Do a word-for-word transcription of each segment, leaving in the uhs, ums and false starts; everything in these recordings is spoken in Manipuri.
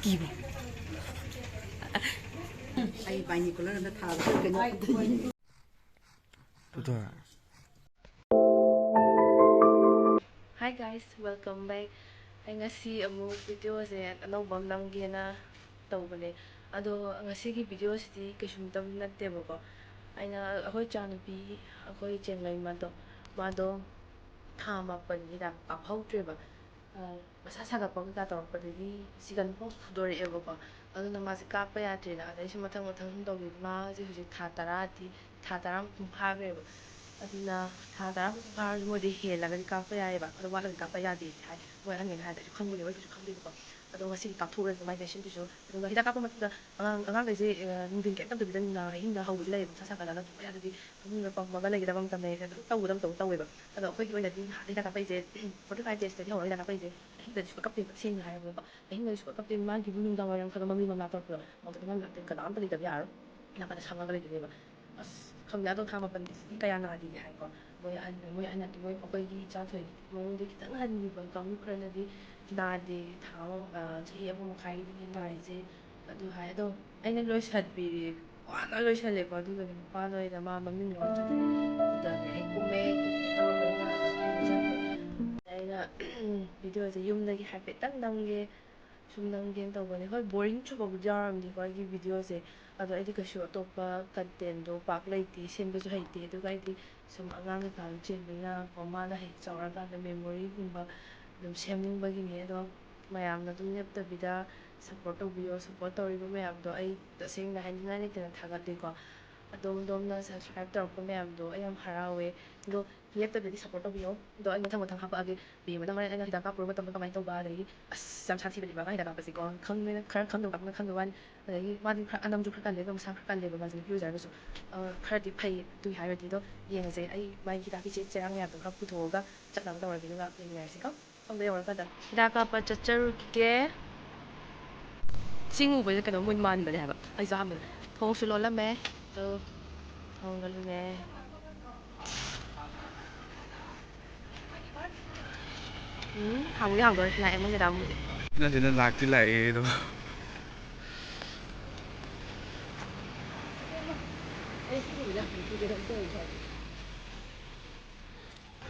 ꯀꯤꯕ꯫ ꯑꯩ binocular ꯑꯝꯇ ꯊꯥꯕ ꯀꯩꯅꯣ ꯑꯝꯇ ꯌꯦꯡꯒꯦ꯫ ꯄꯨꯊꯣꯔꯛꯑꯣ꯫ Hi guys, welcome back. ꯑꯩ ꯉꯁꯤ ꯑꯃꯨꯛ videoꯁꯦ ꯑꯅꯧꯕ ꯑꯃ ꯅꯝꯒꯦꯅ ꯇꯧꯕꯅꯦ꯫ ꯑꯗꯣ ꯉꯁꯤꯒꯤ videoꯁꯤꯗꯤ ꯀꯩꯁꯨꯝꯇ ꯅꯠꯇꯦꯕꯀꯣ꯫ ꯑꯩꯅ, ꯑꯩꯈꯣꯏ ꯏꯆꯥꯅꯨꯄꯤ, ꯑꯩꯈꯣꯏ ꯆꯦꯡꯂꯩꯃꯗꯣ, ꯃꯥꯗꯣ ꯊꯥ ꯃꯥꯄꯟꯒꯤ ꯍꯤꯗꯥꯛ ꯀꯥꯞꯍꯧꯗ꯭ꯔꯦꯕ꯫ ꯑ, ꯃꯁꯥ ꯁꯥꯒꯠꯄ ꯀꯩꯀꯥ ꯇꯧꯔꯛꯄꯗꯒꯤ ꯁꯤꯒꯟ ꯐꯥꯎ ꯐꯨꯗꯣꯔꯛꯑꯦꯕꯀꯣ꯫ ꯑꯗꯨꯅ ꯃꯥꯁꯦ ꯀꯥꯞꯄ ꯌꯥꯗ꯭ꯔꯦꯅ ꯑꯗꯩꯁꯨ ꯃꯊꯪ ꯃꯊꯪ ꯁꯨꯝ ꯇꯧꯈꯤꯕ꯫ ꯃꯥꯁꯦ ꯍꯧꯖꯤꯛ ꯊꯥ ꯇꯔꯥꯗꯤ, ꯊꯥ ꯇꯔꯥꯃꯨꯛ ꯐꯥꯈ꯭ꯔꯦꯕ꯫ ꯑꯗꯨꯅ ꯊꯥ ꯇꯔꯥꯃꯨꯛ ꯐꯥꯔꯁꯨ ꯃꯣꯏꯗꯤ ꯍꯦꯜꯂꯒꯗꯤ ꯀꯥꯞꯄ ꯌꯥꯏꯑꯕ, ꯑꯗꯣ ꯋꯥꯠꯂꯒꯗꯤ ꯀꯥꯞꯄ ꯌꯥꯗꯦ ꯍꯥꯏ꯫ ꯃꯣꯏ ꯑꯍꯟꯈꯩꯅ ꯍꯥꯏꯗꯤ ꯑꯩꯁꯨ ꯈꯪꯕꯅꯦꯕ, ꯑꯩꯈꯣꯏꯁꯨ ꯈꯪꯗꯦꯕꯀꯣ꯫ ꯑꯗꯣ ꯉꯁꯤꯗꯤ ꯀꯥꯞꯊꯣꯛꯎꯔꯁꯦ ꯃꯥꯏ vaccine ꯗꯨꯁꯨ꯫ ꯑꯗꯨꯒ ꯍꯤꯗꯥꯛ ꯀꯥꯞꯄ ꯃꯇꯨꯡꯗ ꯑꯉꯥꯡ, ꯑꯉꯥꯡꯈꯩꯁꯦ, ꯑ, ꯅꯨꯡꯊꯤꯟ ꯀꯩꯝ ꯇꯧꯗꯕꯤꯗ ꯅꯨꯡꯗꯥꯡ ꯑꯍꯤꯡꯗ ꯍꯧꯕꯁꯨ ꯂꯩꯌꯦꯕ, ꯃꯁꯥ ꯁꯥꯒꯠꯂꯒ ꯇꯨꯝꯕ ꯌꯥꯗꯕꯤ, ꯐꯃꯨꯡꯗ ꯄꯝꯃꯒ ꯂꯩꯒꯗꯕ ꯃꯇꯝ ꯂꯩ, ꯑꯗꯨꯝ ꯇꯧꯕꯗ ꯑꯗꯨꯝ ꯇꯧ-, ꯇꯧꯋꯦꯕ꯫ ꯑꯗꯣ ꯑꯩꯈꯣꯏꯒꯤ ꯑꯣꯏꯅꯗꯤ ꯍꯤꯗꯥꯛ ꯀꯥꯞꯄꯛꯏꯁꯦ forty five days ꯇꯒꯤ ꯍꯧꯔꯒ ꯍꯤꯗꯥꯛ ꯀꯥꯞꯄꯛꯏꯁꯦ ꯑꯍꯤꯡꯗꯗꯤ ꯁꯨꯡꯀꯞ ꯀꯞꯇꯦꯕ, ꯁꯦꯡꯅ ꯍꯥꯏꯔꯕꯗꯀꯣ꯫ ꯑꯍꯤꯡꯗꯗꯤ ꯁꯨꯡꯀꯞ ꯀꯞꯇꯦ꯫ ꯃꯥꯒꯤꯕꯨ ꯅꯨꯡꯗꯥꯡ ꯋꯥꯏꯔꯝ ꯈꯔ ꯃꯝꯂꯤ ꯃꯝꯂꯥ ꯇꯧꯔꯛꯄꯗꯣ, ꯑꯗꯨꯗ ꯃꯥꯒꯤ ꯅꯥꯛꯇ ꯀꯅꯥꯝꯇ ꯂꯩꯇꯕ ꯌꯥꯔꯣꯏ꯫ ꯅꯥꯀꯟꯗ ꯁꯪꯉꯒ ꯂꯩꯗꯣꯏꯅꯦꯕ꯫ ꯑꯁ, ꯈꯪꯗꯦ꯫ ꯑꯗꯣ ꯊꯥ ꯃꯥꯄꯟꯗꯤ ꯀꯌꯥ ꯅꯥꯗꯦꯗꯤ ꯍꯥꯏꯀꯣ꯫ ꯃꯣꯏ ꯑꯍꯟ, ꯃꯣꯏ ꯑꯍꯟ ꯅꯠꯇꯦ, ꯃꯣꯏ ꯑꯩꯈꯣꯏꯒꯤ ꯏꯆꯥꯊꯣꯏ ꯃꯑꯣꯡꯗꯤ ꯈꯤꯇꯪ ꯍꯟꯈꯤꯕ ꯀꯥꯡꯕꯨ ꯈꯔꯅꯗꯤ ꯅꯥꯗꯦ, ꯊꯥ ꯑꯃ, ꯑ, ꯆꯍꯤ ꯑꯃ ꯃꯈꯥꯏꯒꯤꯗꯤ ꯅꯥꯏꯁꯦ ꯑꯗꯨ ꯍꯥꯏ꯫ ꯑꯗꯣ ꯑꯩꯅ ꯂꯣꯏꯁꯟꯕꯤꯔꯦ, ꯋꯥꯅ ꯂꯣꯏꯁꯜꯂꯦꯀꯣ꯫ ꯑꯗꯨꯒꯅꯦ ꯅꯨꯄꯥꯗꯣ ꯑꯩꯅ ꯃꯥ ꯃꯃꯤꯡ ꯂꯧꯔ ꯆꯠꯈ꯭ꯔꯦ꯫ ꯑꯗꯨꯗ ꯑꯩ ꯀꯨꯝꯃꯦ, ꯑꯩꯅ videoꯁꯦ ꯌꯨꯝꯗꯒꯤ ꯍꯥꯏꯐꯦꯠꯇꯪ ꯅꯝꯒꯦ, ꯁꯨꯝ ꯅꯝꯒꯦꯅ ꯇꯧꯕꯅꯦ꯫ ꯍꯣꯏ, boring ꯆꯨꯕꯕꯨꯗꯤ ꯌꯥꯎꯔꯝꯅꯤꯀꯣ ꯑꯩꯒꯤ videoꯁꯦ꯫ ꯑꯗꯣ ꯑꯩꯗꯤ ꯀꯩꯁꯨ ꯑꯇꯣꯞꯄ contentꯗꯣ ꯄꯥꯛ ꯂꯩꯇꯦ, ꯁꯦꯝꯕꯁꯨ ꯍꯩꯇꯦ꯫ ꯑꯗꯨꯒ ꯑꯩꯗꯤ ꯁꯨꯝ ꯑꯉꯥꯡ ꯀꯩꯀꯥ ꯆꯦꯟꯕꯅꯤꯅ ꯀꯣ, ꯃꯥꯅ ꯍꯌꯦꯡ ꯆꯥꯎꯔꯀꯥꯟꯗ memoryꯒꯨꯝꯕ ꯑꯗꯨꯝ ꯁꯦꯝꯅꯤꯡꯕꯒꯤꯅꯦ꯫ ꯑꯗꯣ ꯃꯌꯥꯝꯅ ꯑꯗꯨꯝ ꯂꯦꯞꯇꯕꯤꯗ support ꯇꯧꯕꯤꯌꯣ꯫ Support ꯇꯧꯔꯤꯕ ꯃꯌꯥꯝꯗꯣ ꯑꯩ ꯇꯁꯦꯡꯅ ꯍꯥꯏꯅꯤꯡꯉꯥꯏ ꯂꯩꯇꯅ ꯊꯥꯒꯠꯂꯤꯀꯣ꯫ ꯑꯗꯣꯝ ꯑꯗꯣꯝꯅ subscribe ꯇꯧꯔꯛꯄ ꯃꯌꯥꯝꯗꯣ ꯑꯩ ꯌꯥꯝ ꯍꯔꯥꯎꯋꯦ꯫ ꯑꯗꯣ ꯂꯦꯞꯇꯕꯤꯗ support ꯇꯧꯕꯤꯌꯣ꯫ ꯑꯗꯣ ꯑꯩ ꯃꯊꯪ ꯃꯊꯪ ꯍꯥꯄꯛꯑꯒꯦ꯫ ꯕꯦꯝꯃꯗ ꯍꯣꯔꯦꯟ ꯑꯩꯅ ꯍꯤꯗꯥꯛ ꯀꯥꯞꯄꯨꯔꯕ ꯃꯇꯝꯗ ꯀꯃꯥꯏꯅ ꯇꯧꯕ, ꯑꯗꯒꯤ ꯑꯁ ꯌꯥꯝ ꯁꯥꯊꯤꯕꯅꯦꯕ ꯑꯉꯥꯡ ꯍꯤꯗꯥꯛ ꯀꯥꯞꯄꯁꯦꯀꯣ꯫ ꯈꯪꯕꯅ ꯈꯔ ꯈꯪꯗꯕ ꯀꯥꯡꯕꯨꯅ ꯈꯪꯗꯕ ꯋꯥꯅꯤ꯫ ꯑꯗꯒꯤ ꯃꯥꯗꯤ ꯈꯔ ꯑꯅꯝꯁꯨ ꯈꯔ ꯀꯜꯂꯦ, ꯑꯗꯣ ꯃꯁꯥ ꯈꯔ ꯀꯜꯂꯦꯕ ꯃꯥꯁꯦ, ꯅꯨꯄꯤ ꯑꯣꯏꯖꯔꯒꯁꯨ꯫ ꯑ, ꯈꯔꯗꯤ ꯐꯩ꯫ ꯑꯗꯨꯒꯤ ꯍꯥꯏꯔꯗꯤ ꯑꯗꯣ ꯌꯦꯡꯉꯁꯦ꯫ ꯑꯩ ꯃꯥꯒꯤ ꯍꯤꯗꯥꯛꯀꯤ ꯆꯦ ꯆꯦꯔꯥꯡ ꯃꯌꯥꯝꯗꯣ ꯈꯔ ꯄꯨꯊꯣꯛꯑꯒ ꯆꯠꯅꯕ ꯇꯧꯔꯒꯦ, ꯑꯗꯨꯒ ꯌꯦꯡꯃꯤꯟꯅꯔꯁꯤꯀꯣ꯫ ꯁꯣꯝꯗ ꯌꯧꯔꯀꯥꯟꯗ ꯍꯤꯗꯥꯛ ꯀꯥꯞꯄ ꯆꯠꯆꯔꯨꯒꯦ꯫ ꯆꯤꯡ ꯎꯕꯁꯦ ꯀꯩꯅꯣꯝ ꯑꯣꯏ ꯃꯥꯟꯕꯅꯦ ꯍꯥꯏꯕ꯫ ꯑꯩꯁꯨ ꯑꯍꯥꯟꯕꯗ ꯊꯣꯡꯁꯨ ꯂꯣꯜꯂꯝꯃꯦ꯫ ꯑꯗꯣ ꯊꯣꯡ ꯂꯣꯜꯂꯤꯅꯦ꯫ ꯎꯝ, ꯍꯥꯡꯕꯨꯗꯤ ꯍꯥꯡꯗꯣꯔꯦ, ꯂꯥꯛꯑꯦ ꯃꯣꯏ ꯃꯦꯗꯥꯝꯕꯨꯗꯤ꯫ ꯅꯠꯇꯦꯗ, ꯂꯥꯛꯇꯤ ꯂꯥꯛꯑꯦ ꯑꯗꯣ꯫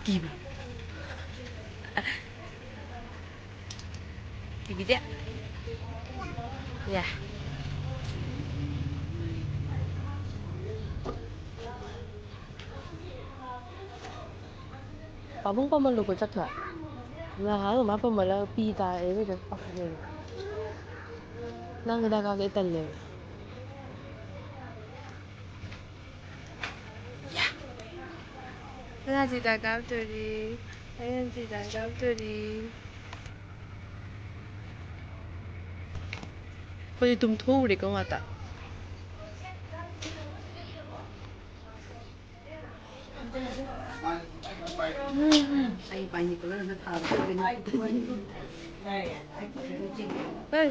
ꯀꯤꯕ꯭ꯔꯥ? ꯀꯤꯕꯤꯗꯦ? ꯌꯥ꯫ ꯄꯥꯕꯨꯡ ꯄꯝꯍꯜꯂꯨꯀꯣ ꯆꯠꯈ꯭ꯔ? ꯅꯍꯥꯟ ꯑꯗꯨꯃꯥꯏꯅ ꯄꯝꯍꯜꯂꯒ ꯄꯤ ꯇꯥꯔꯦ꯫ ꯅꯪ ꯍꯤꯗꯥꯛ ꯀꯥꯞꯀꯦ ꯇꯜꯂꯦꯕ꯫ ꯌꯥ꯫ ꯑꯉꯥꯡꯁꯤꯗ ꯀꯥꯞꯇꯣꯔꯤ꯫ ꯑꯉꯥꯡꯁꯤꯗ ꯀꯥꯞꯇꯣꯔꯤ꯫ ꯑꯩꯈꯣꯏꯗꯤ ꯇꯨꯝꯊꯣꯛꯎꯔꯦꯀꯣ ꯉꯥꯛꯇ꯫ ꯑꯩ ꯕꯥꯏꯅꯣꯀꯨꯂꯔ ꯑꯃ ꯊꯥꯕ꯫ ꯍꯩ꯫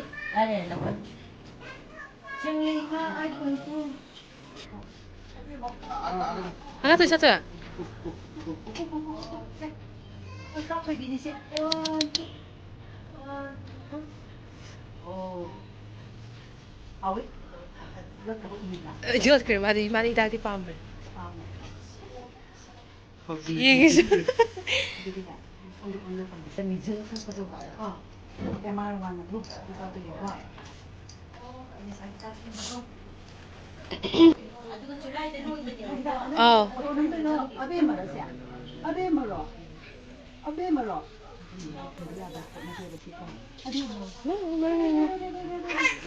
ꯑꯉꯥꯡ ꯇꯨꯏꯁꯟ ꯆꯠꯇꯣꯏꯔꯥ? ꯌꯣꯠꯈ꯭ꯔꯦ ꯃꯥꯗꯤ, ꯃꯥꯗꯤ ꯍꯤꯗꯥꯛꯇꯤ ꯄꯥꯝꯕꯅꯦ꯫ ꯌꯦꯡꯉꯤꯁꯦ꯫ ꯑꯥꯎ꯫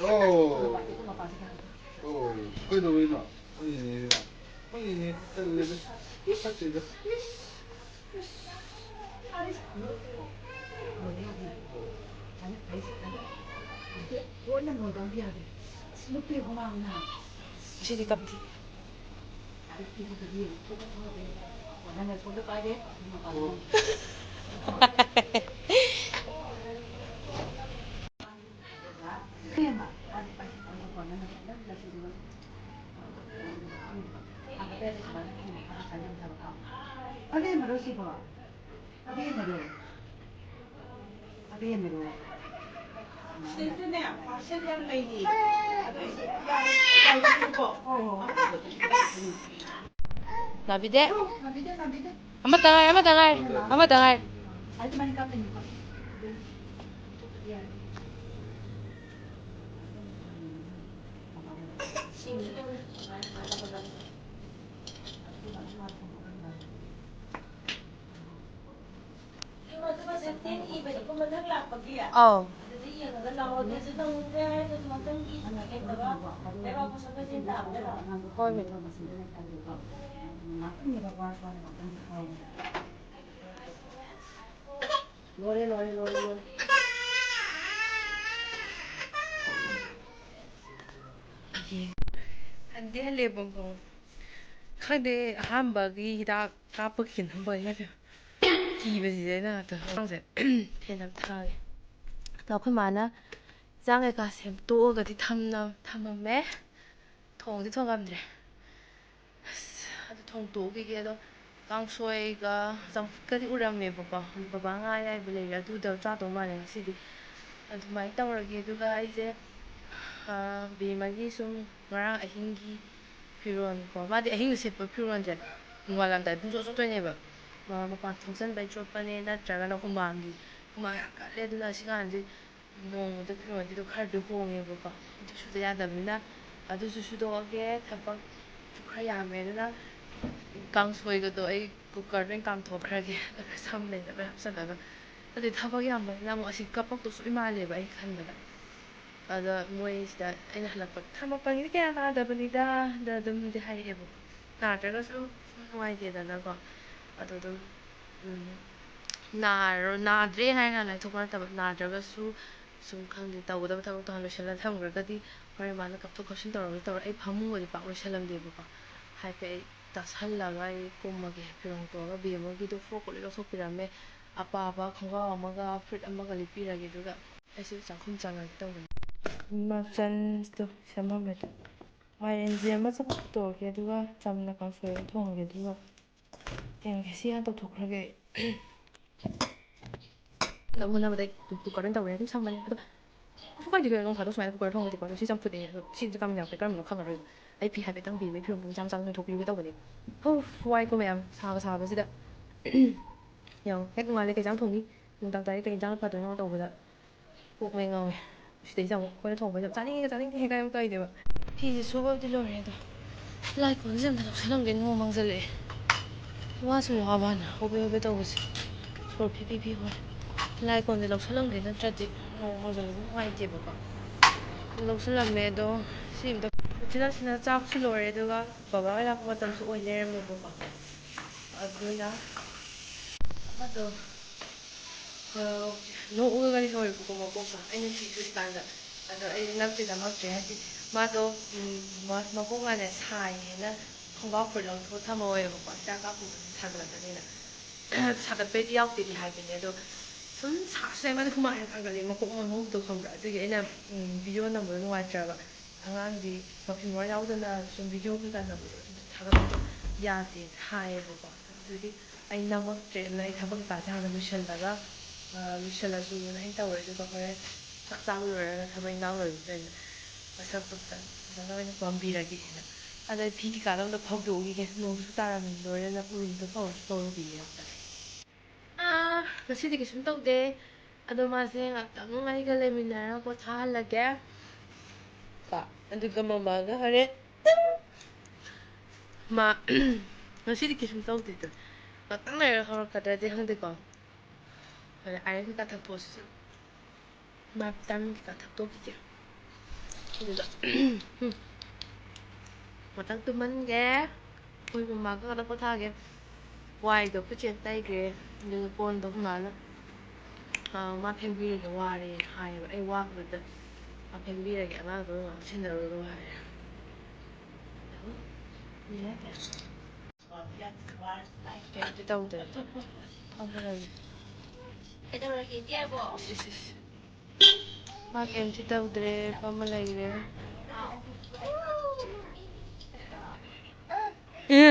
ꯑꯣ꯫ ꯑꯣ꯫ ꯀꯩꯗꯧꯕꯩꯅꯣ? ꯑꯩꯈꯣꯏ ꯅꯦꯅꯦ꯫ ꯑꯩꯈꯣꯏ ꯅꯦꯅꯦ ꯇꯜꯂꯦꯗ꯫ ꯐꯠꯇꯦꯗ꯫ ꯁꯤꯗꯤ ꯀꯞꯇꯦ꯫ ꯑꯕꯦꯝꯃꯔꯣ ꯁꯤꯕꯣ? ꯑꯕꯦꯝꯃꯔꯣ? ꯑꯕꯦꯝꯃꯔꯣ? ꯅꯥꯕꯤꯗꯦ꯫ ꯑꯃꯇ ꯉꯥꯏ, ꯑꯃꯇ ꯉꯥꯏ꯫ ꯑꯧ꯫ ꯍꯣꯏ, ꯃꯦꯝ꯫ ꯂꯣꯏꯔꯦ, ꯂꯣꯏꯔꯦ, ꯂꯣꯏꯔꯦ, ꯂꯣꯏꯔꯦ꯫ ꯍꯟꯗꯤ ꯍꯜꯂꯦꯕꯀꯣ꯫ ꯈꯪꯗꯦ, ꯑꯍꯥꯟꯕꯒꯤ ꯍꯤꯗꯥꯛ ꯀꯥꯞꯄꯒꯤ ꯅꯝꯕꯔ ꯀꯤꯕꯁꯤꯗꯤ ꯑꯩꯅ ꯉꯥꯛꯇ ꯈꯪꯁꯦ꯫ ꯐꯦꯟ ꯑꯝ ꯊꯥꯒꯦ꯫ ꯑꯗꯣ ꯑꯩꯈꯣꯏ ꯃꯥꯅ ꯆꯥꯛ ꯀꯩꯀꯥ ꯁꯦꯝꯇꯣꯛꯑꯒꯗꯤ ꯊꯝꯅ-, ꯊꯝꯃꯝꯃꯦ꯫ ꯊꯣꯡꯗꯤ ꯊꯣꯡꯉꯝꯗ꯭ꯔꯦ꯫ ꯑꯁ, ꯑꯗꯨ ꯊꯣꯡꯗꯣꯛꯈꯤꯒꯦ꯫ ꯑꯗꯣ ꯀꯥꯡꯁꯣꯏꯒ ꯆꯝꯐꯨꯠꯀꯗꯤ ꯎꯔꯝꯃꯦꯕꯀꯣ꯫ ꯕꯕꯥ ꯉꯥ ꯑꯌꯥꯏꯕ ꯂꯩꯔꯦ, ꯑꯗꯨꯗ ꯆꯥꯗꯧ ꯃꯥꯜꯂꯦ ꯉꯁꯤꯗꯤ꯫ ꯑꯗꯨꯃꯥꯏꯅ ꯇꯧꯔꯒꯦ꯫ ꯑꯗꯨꯒ ꯑꯩꯁꯦ, ꯑ, ꯕꯦꯝꯃꯒꯤ ꯁꯨꯝ ꯉꯔꯥꯡ ꯑꯍꯤꯡꯒꯤ ꯐꯤꯔꯣꯜ ꯀꯣ, ꯃꯥꯗꯤ ꯑꯍꯤꯡꯗ ꯁꯦꯠꯄ ꯐꯤꯔꯣꯜꯁꯦ ꯅꯣꯡꯉꯥꯜꯂꯝꯗꯥꯏ ꯄꯨꯡꯆꯣꯠ ꯆꯣꯠꯇꯣꯏꯅꯦꯕ꯫ ꯃ-, ꯃꯄꯥꯟ ꯊꯣꯛꯆꯟꯕꯩ ꯆꯣꯠꯄꯅꯦ, ꯅꯠꯇ꯭ꯔꯒꯅ ꯍꯨꯃꯥꯡꯒꯤ, ꯍꯨꯃꯥꯡ ꯌꯥꯝ ꯀꯜꯂꯦ꯫ ꯑꯗꯨꯅ ꯍꯧꯖꯤꯛꯀꯥꯟꯁꯦ ꯅꯣꯡꯃꯗ ꯐꯤꯔꯣꯜꯁꯤꯗꯣ ꯈꯔꯗꯤ ꯍꯣꯡꯉꯦꯕꯀꯣ꯫ ꯑꯗꯨ ꯁꯨꯗ ꯌꯥꯗꯕꯅꯤꯅ ꯑꯗꯨꯁꯨ ꯁꯨꯗꯣꯛꯑꯒꯦ꯫ ꯊꯕꯛꯁꯨ ꯈꯔ ꯌꯥꯝꯃꯦ꯫ ꯑꯗꯨꯅ ꯀꯥꯡꯁꯣꯏꯒꯗꯣ ꯑꯩ ꯀꯨꯀꯔꯗ ꯑꯣꯏꯅ ꯀꯥꯝꯊꯣꯛꯈ꯭ꯔꯒꯦ꯫ ꯈꯔ ꯁꯝꯃꯦꯅ ꯂꯣꯏ ꯍꯥꯞꯆꯜꯂꯒ꯫ ꯑꯗꯨꯗꯤ ꯊꯕꯛ ꯌꯥꯝꯕꯅꯤꯅ ꯑꯃꯨꯛ ꯑꯁꯤ ꯀꯞꯄꯛꯇꯧꯁꯨ ꯂꯣꯏ ꯃꯥꯜꯂꯦꯕ ꯑꯩ ꯈꯟꯕꯗ꯫ ꯑꯗ ꯃꯣꯏꯁꯤꯗ ꯑꯩꯅ ꯍꯜꯂꯛꯄ ꯊꯝꯃꯛꯄꯒꯤꯗꯤ ꯀꯌꯥ ꯅꯥꯗꯕꯅꯤꯗ꯫ ꯑꯗ ꯑꯗꯨꯝꯗꯤ ꯍꯥꯏꯔꯛꯑꯦꯕꯀꯣ꯫ ꯅꯥꯗ꯭ꯔꯒꯁꯨ ꯁꯨꯝ ꯅꯨꯡꯉꯥꯏꯇꯦꯗꯅꯀꯣ꯫ ꯑꯗꯣ ꯑꯗꯨꯝ, ꯎꯝ, ꯅꯥꯔꯣ-, ꯅꯥꯗ꯭ꯔꯦ ꯍꯥꯏꯅ ꯂꯥꯏꯊꯣꯛꯄ ꯅꯠꯇꯕ, ꯅꯥꯗ꯭ꯔꯒꯁꯨ ꯁꯨꯝ ꯈꯪꯗꯦ, ꯇꯧꯒꯗꯕ ꯊꯕꯛꯇꯣ ꯍꯥꯟꯅ ꯂꯣꯏꯁꯤꯜꯂ ꯊꯝꯈ꯭ꯔꯒꯗꯤ ꯍꯣꯔꯦꯟ ꯃꯥꯅ ꯀꯞꯊꯣꯛ ꯀꯞꯁꯤꯟ ꯇꯧꯔꯒ ꯇꯧꯔ ꯑꯩ ꯐꯃꯨꯡꯒꯗꯤ ꯄꯥꯛ ꯂꯣꯏꯁꯤꯜꯂꯝꯗꯦꯕꯀꯣ꯫ ꯍꯥꯏꯐꯦꯠ ꯑꯩ ꯇꯥꯁꯜꯂꯒ ꯑꯩ ꯀꯨꯝꯃꯒꯦ꯫ ꯐꯤꯔꯣꯜ ꯍꯣꯡꯗꯣꯛꯑꯒ ꯕꯦꯝꯃꯒꯤꯗꯣ ꯐ꯭ꯔꯣꯛꯀ ꯂꯣꯏ ꯂꯧꯊꯣꯛꯄꯤꯔꯝꯃꯦ꯫ ꯑꯄꯥꯕ ꯈꯣꯡꯒ꯭ꯔꯥꯎ ꯑꯃꯒ ꯐꯨꯔꯤꯠ ꯑꯃꯒ ꯂꯤꯠꯄꯤꯔꯒꯦ, ꯑꯗꯨꯒ ꯑꯩꯁꯨ ꯆꯥꯛꯈꯨꯝ ꯆꯪꯉꯒꯦ ꯇꯧꯕꯅꯦ꯫ ꯃꯆꯜꯗꯣ ꯁꯦꯝꯃꯝꯃꯦ꯫ ꯃꯥꯏꯔꯦꯟꯁꯦ ꯑꯃ ꯆꯝꯐꯨꯠ ꯇꯧꯔꯒꯦ, ꯑꯗꯨꯒ ꯆꯝꯅ ꯀꯥꯡꯁꯣꯏ ꯑꯃ ꯊꯣꯡꯉꯒꯦ, ꯑꯗꯨꯒ ꯌꯦꯡꯉꯒꯦ꯫ ꯁꯤ ꯍꯥꯟꯅ ꯇꯧꯊꯣꯛꯈ꯭ꯔꯒꯦ ꯑꯩ꯫ ꯅꯪ ꯎꯅꯕꯗ ꯑꯩ ꯀꯨꯀꯔ ꯑꯣꯏꯅ ꯇꯧꯔꯦ ꯑꯗꯨꯝ ꯁꯝꯕꯅꯦ ꯑꯗꯣ꯫ ꯀꯩꯁꯨ ꯀꯥꯏꯗꯦ ꯀꯩꯅꯣ, ꯅꯣꯡ ꯐꯥꯗꯣꯛ ꯁꯨꯃꯥꯏꯅ ꯀꯨꯀꯔ ꯊꯣꯡꯉꯗꯤꯀꯣ꯫ ꯑꯗꯣ ꯁꯤ ꯆꯝꯐꯨꯠꯅꯦ, ꯑꯗꯣ ꯁꯤꯁꯨ ꯀꯃꯟ ꯌꯥꯎꯔꯛꯇꯦ, ꯀꯔꯝꯕꯅꯣ ꯈꯪꯉꯔꯣꯏꯕ꯫ ꯑꯩ ꯐꯤ ꯍꯥꯏꯐꯦꯠꯇꯪ ꯐꯤꯕꯩ ꯐꯤꯔꯣꯟ ꯃꯆꯥ ꯃꯆꯥ ꯂꯣꯏꯊꯣꯛꯄꯤꯔꯨꯒꯦ ꯇꯧꯕꯅꯦ꯫ ꯍꯣ, ꯋꯥꯏꯀꯣ ꯃꯌꯥꯝ, ꯁꯥꯒ ꯁꯥꯕꯁꯤꯗ꯫ ꯌꯦꯡꯉꯣ, ꯍꯦꯛ ꯅꯣꯡꯉꯥꯜꯂꯦ ꯀꯩ ꯏꯟꯖꯥꯡ ꯊꯣꯡꯅꯤ, ꯅꯨꯡꯗꯥꯡ ꯇꯥꯔꯦ ꯀꯩ ꯏꯟꯖꯥꯡ ꯐꯗꯣꯏꯅꯣ ꯇꯧꯕꯗ ꯀꯣꯛ ꯃꯩ ꯉꯥꯎꯋꯦ꯫ ꯁꯤꯗꯩꯁꯤꯗ ꯑꯃꯨꯛ ꯑꯩꯈꯣꯏꯅ ꯊꯣꯡꯕꯁꯦ ꯌꯥꯝ ꯆꯥꯅꯤꯡꯉꯦ, ꯆꯥꯅꯤꯡꯗꯦ ꯍꯦꯛ ꯍꯥꯏꯕ ꯇꯧꯏꯅꯦꯕ꯫ ꯐꯤꯁꯦ ꯁꯨꯕꯕꯨꯗꯤ ꯂꯣꯏꯔꯦ, ꯑꯗꯣ ꯂꯥꯏ ꯀꯣꯟꯁꯦ ꯑꯝꯇ ꯂꯧꯁꯜꯂꯝꯒꯦ, ꯅꯣꯡ ꯃꯪꯖꯜꯂꯛꯑꯦ꯫ ꯋꯥꯁꯨ ꯋꯥꯕ ꯍꯥꯟꯅ ꯍꯣꯕꯦ ꯍꯣꯕꯦ ꯇꯧꯕꯁꯦ꯫ ꯁꯣꯔ ꯐꯤ ꯐꯤ ꯐꯤ ꯍꯣꯏ꯫ ꯂꯥꯏ ꯀꯣꯟꯁꯦ ꯂꯧꯁꯜꯂꯝꯒꯦ, ꯅꯠꯇ꯭ꯔꯗꯤ ꯅꯣꯡ ꯃꯪꯖꯜꯂꯛꯄ ꯅꯨꯡꯉꯥꯏꯇꯦꯕꯀꯣ꯫ ꯂꯧꯁꯜꯂꯝꯃꯦ, ꯑꯗꯣ ꯁꯤ ꯑꯝꯇ, ꯎꯆꯤꯟ ꯅꯥꯆꯤꯟꯅ ꯆꯥꯛꯁꯨ ꯂꯣꯏꯔꯦ, ꯑꯗꯨꯒ ꯕꯕꯥ ꯍꯣꯏ ꯂꯥꯛꯄ ꯃꯇꯝꯁꯨ ꯑꯣꯏ ꯂꯩꯔꯝꯃꯦꯕꯀꯣ꯫ ꯑꯗꯨꯅ ꯑꯃꯗꯣ, ꯑ, ꯅꯣꯛꯑꯒꯗꯤ ꯂꯣꯏꯕꯀꯣ ꯃꯀꯣꯛꯇ꯫ ꯑꯩꯅ ꯐꯤ ꯁꯨꯔꯤꯀꯥꯟꯗ꯫ ꯑꯗꯣ ꯑꯩ ꯅꯞꯇꯤ ꯅꯝꯃꯛꯇ꯭ꯔꯦ, ꯍꯥꯏꯗꯤ ꯃꯥꯗꯣ, ꯎꯝ, ꯃ-, ꯃꯀꯣꯛꯅꯅꯦ ꯁꯥꯏꯌꯦꯅ ꯈꯣꯡꯒ꯭ꯔꯥꯎ ꯐꯨꯔꯤꯠ ꯂꯧꯊꯣꯛꯑ ꯊꯝꯍꯧꯋꯦꯕꯀꯣ, ꯍꯤꯗꯥꯛ ꯀꯥꯞꯄꯨꯕꯒꯤ ꯁꯥꯒꯠꯂꯛꯀꯅꯤꯅ꯫ ꯁꯥꯒꯠꯄꯩꯗꯤ ꯌꯥꯎꯗꯦꯗꯤ ꯍꯥꯏꯕꯅꯦ, ꯑꯗꯣ ꯁꯨꯝ ꯁꯥꯁꯨ ꯁꯥꯏ, ꯃꯥꯗꯤ ꯍꯨꯃꯥꯡ ꯌꯥꯝ ꯀꯥꯡꯒꯜꯂꯤ, ꯃꯀꯣꯛ ꯉꯥꯎꯍꯧꯕꯗꯣ ꯈꯪꯕ꯭ꯔꯥ? ꯑꯗꯨꯒꯤ ꯑꯩꯅ, ꯎꯝ, ꯚꯤꯗꯤꯑꯣ ꯅꯝꯕꯗꯣ ꯅꯨꯡꯉꯥꯏꯇ꯭ꯔꯕ꯫ ꯑꯉꯥꯡꯗꯤ ꯃꯐꯤ ꯃꯔꯣꯟ ꯌꯥꯎꯗꯅ ꯁꯨꯝ ꯚꯤꯗꯤꯑꯣ ꯀꯩꯀꯥ ꯅꯝꯕꯗꯣ ꯑꯗꯨꯝ ꯊꯥꯒꯠꯄꯗꯣ ꯌꯥꯗꯦꯅ ꯍꯥꯏꯌꯦꯕꯀꯣ꯫ ꯑꯗꯨꯗꯤ ꯑꯩ ꯅꯝꯃꯛꯇ꯭ꯔꯦ, ꯑꯗꯨꯅ ꯑꯩ ꯊꯕꯛ ꯀꯩꯀꯥꯁꯦ ꯍꯥꯟꯅ ꯂꯣꯏꯁꯤꯜꯂꯒ, ꯑ, ꯂꯣꯏꯁꯤꯜꯂꯁꯨꯅ ꯑꯩꯅ ꯇꯧꯔꯦ꯫ ꯑꯗꯨꯒ ꯍꯣꯔꯦꯟ ꯆꯥꯛ ꯆꯥꯕ ꯂꯣꯏꯔꯒ ꯊꯕꯛ ꯏꯟꯈꯥꯡ ꯂꯣꯏꯕꯗ ꯑꯩꯅ ꯃꯁꯛꯇꯣ ꯐꯖꯅ, ꯐꯖꯅ ꯑꯣꯏꯅ ꯄꯥꯝꯕꯤꯔꯒꯦꯅ꯫ ꯑꯗ ꯑꯩ ꯐꯤ ꯀꯩꯀꯥꯗꯣ ꯑꯝꯇ ꯐꯧꯗꯣꯛꯎꯈꯤꯒꯦ, ꯅꯣꯡꯁꯨ ꯇꯥꯔꯝꯃꯦ, ꯂꯣꯏꯔꯦꯅ ꯎꯔꯨꯝꯗ ꯐꯧꯔꯁꯨ ꯐꯧꯔꯨꯈꯤꯒꯦ ꯑꯝꯇ꯫ ꯑꯥ, ꯉꯁꯤꯗꯤ ꯀꯩꯁꯨꯝ ꯇꯧꯗꯦ꯫ ꯑꯗꯣ ꯃꯥꯁꯦ ꯉꯥꯛꯇꯪ ꯑꯩꯒ ꯂꯩꯃꯤꯟꯅꯔꯒ ꯄꯣꯊꯥꯍꯜꯂꯒꯦ꯫ ꯀꯣ, ꯑꯗꯨꯒ ꯃꯃꯥꯒ ꯍꯣꯔꯦꯟ ꯃꯥ ꯉꯁꯤꯗꯤ ꯀꯩꯁꯨꯝ ꯇꯧꯗꯦꯗ꯫ ꯉꯥꯛꯇꯪ ꯂꯩꯔꯒ ꯍꯧꯔꯛꯀꯗ꯭ꯔꯗꯤ ꯈꯪꯗꯦꯀꯣ꯫ ꯍꯣꯔꯦꯟ ꯑꯥꯏꯔꯟ ꯀꯩꯀꯥ ꯊꯛꯇꯣꯛꯑꯁꯤ꯫ ꯃꯥ ꯚꯤꯇꯥꯃꯤꯟ ꯀꯩꯀꯥ ꯊꯛꯇꯣꯛꯈꯤꯒꯦ꯫ ꯑꯗꯨꯒ ꯉꯥꯛꯇꯪ ꯇꯨꯝꯍꯟꯒꯦ꯫ ꯑꯩꯈꯣꯏ ꯃꯃꯥꯒ ꯈꯛꯇ ꯄꯣꯊꯥꯒꯦ꯫ ꯋꯥꯏꯗꯣ ꯑꯩꯈꯣꯏ ꯆꯦꯅ ꯇꯩꯈ꯭ꯔꯦ꯫ ꯑꯗꯨꯒ ꯀꯣꯟꯗꯣ ꯑꯩꯈꯣꯏ ꯃꯥꯅ, ꯑ, ꯃꯥ ꯐꯦꯡꯕꯤꯔꯒꯦ, ꯋꯥꯔꯦ ꯍꯥꯏꯌꯦꯕ꯫ ꯑꯩ ꯋꯥꯕꯗꯨꯗ ꯃꯥ ꯐꯦꯡꯕꯤꯔꯒꯦ, ꯑꯉꯥꯡꯗꯣ ꯉꯥꯏꯍꯥꯛ ꯁꯦꯟꯅꯔꯨꯔꯣ ꯍꯥꯏꯔꯦ꯫ ꯀꯩꯝꯇ ꯇꯧꯗꯦ꯫ ꯐꯝꯃ ꯂꯩꯔꯦ꯫ ꯀꯩꯗꯧꯔꯒꯦ, ꯏꯆꯦꯕꯣ? ꯏꯁ, ꯏꯁ, ꯏꯁ꯫ ꯃꯥ ꯀꯩꯝꯇ ꯇꯧꯗ꯭ꯔꯦ, ꯐꯝꯃ ꯂꯩꯔꯦ꯫ ꯑꯦ,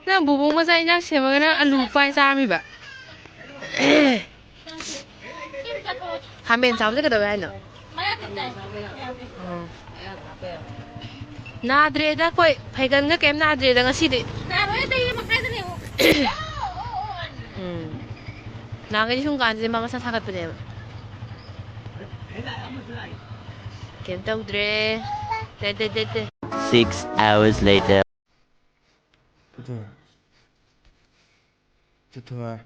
ꯅꯪ ꯕꯣꯕꯣꯛ ꯃꯆꯥ ꯏꯟꯖꯥꯡ ꯁꯦꯝꯃꯒ ꯅꯪ ꯑꯂꯨ ꯄꯥꯏ ꯆꯥꯔꯝꯃꯤꯕ? ꯈꯥꯃꯦꯟ ꯆꯥꯕꯁꯦ ꯀꯩꯗꯧꯋꯦ ꯍꯥꯏꯅꯣ? ꯎꯝ꯫ ꯅꯥꯗ꯭ꯔꯦꯗ ꯑꯩꯈꯣꯏ ꯐꯩꯒꯟꯒ ꯀꯩꯝ ꯅꯥꯗ꯭ꯔꯦꯗ ꯉꯁꯤꯗꯤ꯫ ꯅꯥꯔꯣꯏ, ꯑꯇꯩ ꯑꯃ ꯀꯥꯏꯗ ꯂꯩꯌꯣ꯫ ꯎꯝ꯫ ꯅꯍꯥꯟꯈꯩꯗꯤ ꯁꯨꯝ ꯀꯥꯟꯁꯤꯗꯤ ꯃꯥ ꯃꯁꯥ ꯁꯥꯒꯠꯄꯅꯦꯕ꯫ ꯀꯩꯝ ꯇꯧꯗ꯭ꯔꯦ꯫ ꯇꯦ, ꯇꯦ, ꯇꯦ, ꯇꯦ꯫ Six hours later. ꯆꯠꯊꯣꯛ꯫ ꯆꯠꯊꯣꯛ꯫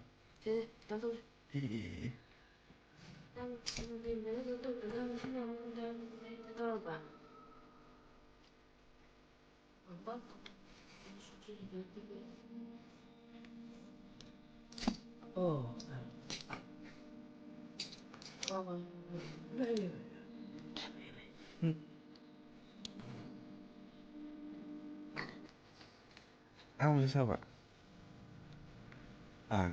ꯁꯦ, ꯁꯦ, ꯇꯥꯊꯣꯛ꯫ ꯑꯦ꯫ ꯇꯧꯔꯕ? ꯑꯣ꯫ ꯑꯍꯥꯟꯕꯗ ꯁꯥꯕ꯫ ꯑꯥ꯫